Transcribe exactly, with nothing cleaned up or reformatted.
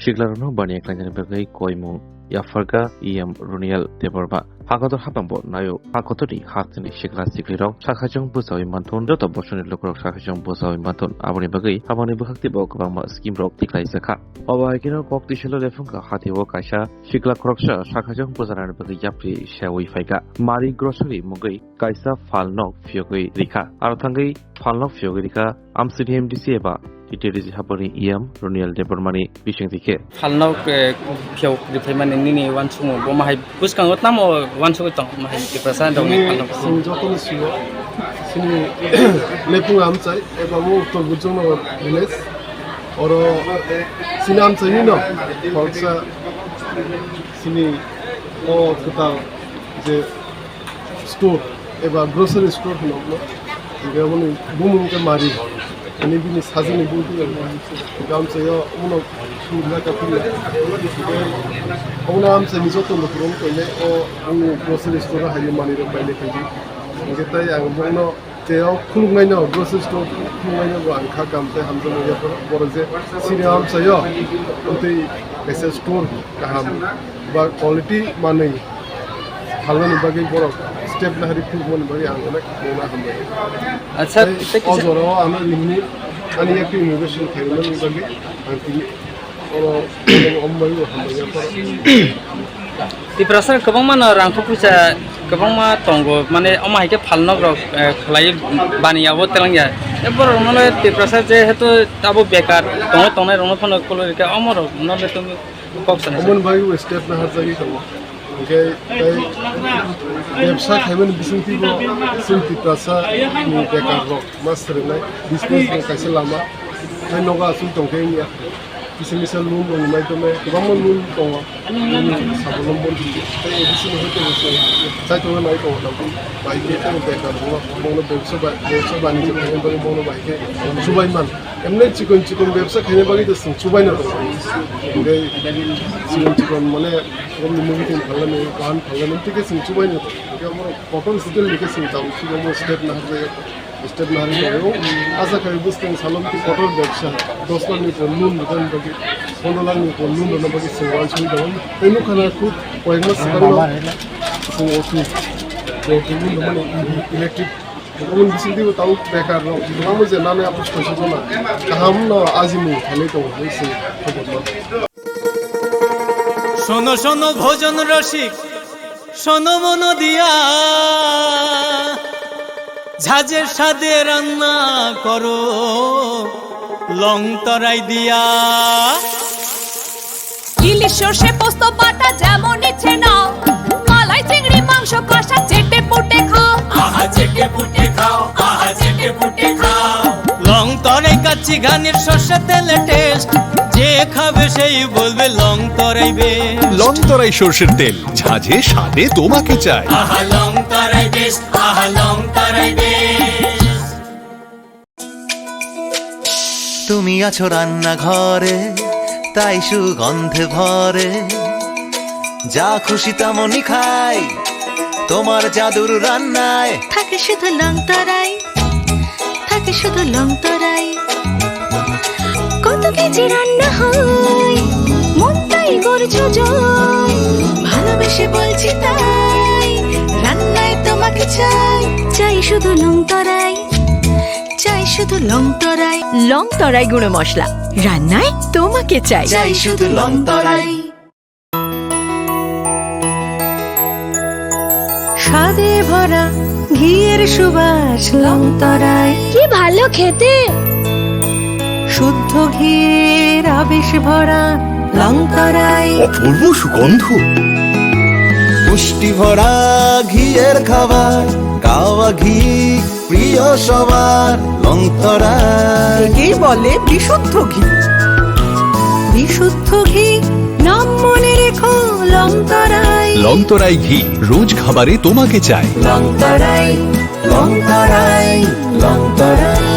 Siklarokno baniya khlainani bagwi koimung yapharkha E M Roniel Debbarma. Hakotor hapangbo nayo hakotorni hasteni sikla siklirok sakhajwng bwchawi manthun, joto bosongni lukurok sakhajwng bwchawi manthun. Aboni bagwi hapangni bwkhaktibo kwbangma scheme rok tikhlaijakha. Obo hai kheno kok tisalo lephungkha hatio kaisa sikla khoroksa sakhajwng bwchanani bagwi yapri seui phaikha. Mari grocery mungwi kaisa phalnok phiyogwi rikha. Aro thangwi phalnok phiyogwi rikha amsini M D C eba T T D C hapangni E M Roniel Debbarmani bisingtwi khe. Phalnok, eh, phiyok riphaimani nini uansukmung bo mahai bwskango tamo uansugwi tong mahai Tiprasa rokni phalnok? Chwng jotono sio, chini Lephung amchai eba bo Uttor Gujongnagar village. Oro chini amchaini no khoroksa chini o kwtal je store eba grocery store hwnwi hwnwi. Hingke aboni bumung khe Mari. Ani bini sajini bumung khe Mari. Gamsayo omono khulumna kaphilya. Omono amchaini joto lukurok koile o bumung grocery store o haino manwirok baile khaidi. Hingke tai ang bongno tei o khuluknaino grocery store khuluknaino bo ang kha kam tei hamjakmani yapharo. Boro je sini amchayo tei kaisa store kaham ba quality manwi halmani bagwi borok step lahari phurmani bagwi ang onek mungna hambai. Acha, tei tei o kisa jorao ano nini ani yakni innovation khaimani bagwi ang tini oro ombai hambai yapharo. Tiprasa kwbangma no rang kho puisa kwbangma tongo, mane omo hai khe phalnok rok, eh, khlai bani abo telangya. E borok no le Tiprasa je hetu abo bekar tongo, tongnai rok no phano kolori khe omo rok no le tong kok sana. Omo ni bagwi bo step na harjagwi tongo. Hingke tei bebsa khaimani bisingtwi bo chwng Tiprasa ni bekar rok ma swrwngnai business ni kaisa lama. Tei nogo aswk tongkhe wngya. Kisa misa loan rok ni maidome kwbangma loan tongo. Loan sabolombo tei A D C ni hoite bo chwng chaitongo nai tongo tabuk. Bai khe tei bekar rok bono bebsa ba, bebsa banijyo khaina bagwi bono bai khe chubai man. Emne chikon chikon bebsa khaina bagwi to chwng chubaino tongo. Hingke chikon chikon mane romni mugwi tong phalnani, bahan phalnani, tei khe chwng chubaino tongo. Hingke omo kotor hotel ni khe chwng tabuk chubaimo step naharjak, step naharwi tongo. Acha khai bwskang salom tei kotor bebsa dos lakh ni pore loan rwkha bagwi, pondro lakh ni pore loan rwna bagwi chwng uansugwi tongo. Tei nukha na khub koyekma swkang no chwng office, office loan rwmani electric Omo bisingtwi bo tabuk bekar rok, omo je nani aphuh kaisa jona kaham no ajimung khainai tongo hinwi se khobor no. শোনো শোনো ভোজন রসিক, শোনো মন দিয়া, ঝাঁঝের স্বাদে রান্না করো লং তরাই দিয়া। ইলিশ সর্ষে পোস্ত বাটা যেমন ইচ্ছে নাও, মালাই চিংড়ি মাংস কষা চেটে পুটে খাও। আহা চেটে পুটে খাও, আহা চেটে পুটে খাও। লং তরাই কাচ্চি ঘানির সর্ষে তেলে টেস্ট, যে খাবে সেই বলবে লং তরাই বেস্ট। লং তরাই সর্ষের তেল, ঝাঁঝে স্বাদে তোমাকে চাই। আহা লং তরাই বেস্ট, আহা লং তরাই বেস্ট। তুমি আছো রান্নাঘরে, তাই সুগন্ধে ভরে। যা খুশি তেমনই খাই, তোমার জাদুর রান্নায়। থাকে শুধু লং তরাই, থাকে শুধু লং তরাই। কত কেজি রান্না হয়, মনটাই করছো জয়। ভালোবেসে বলছি তাই, রান্নায় তোমাকে চাই। চাই শুধু লং তরাই। চাই শুধু লং তরাই। লং তরাই গুঁড়ো মশলা, রান্নায় তোমাকে চাই। চাই শুধু লং তরাই। স্বাদে ভরা ঘিয়ের সুবাস লং তরাই। কি ভালো খেতে। শুদ্ধ ঘিয়ের আবেশ ভরা লং তরাই। অপূর্ব সুগন্ধ। পুষ্টি ভরা ঘিয়ের খাবার, গাওয়া ঘি প্রিয় সবার লং তরাই। একেই বলে বিশুদ্ধ ঘি। বিশুদ্ধ ঘি, নাম মনে রেখো লং তরাই। লং তরাই ঘি, রোজ খাবারে তোমাকে চাই। লং তরাই, লং তরাই, লং তরাই।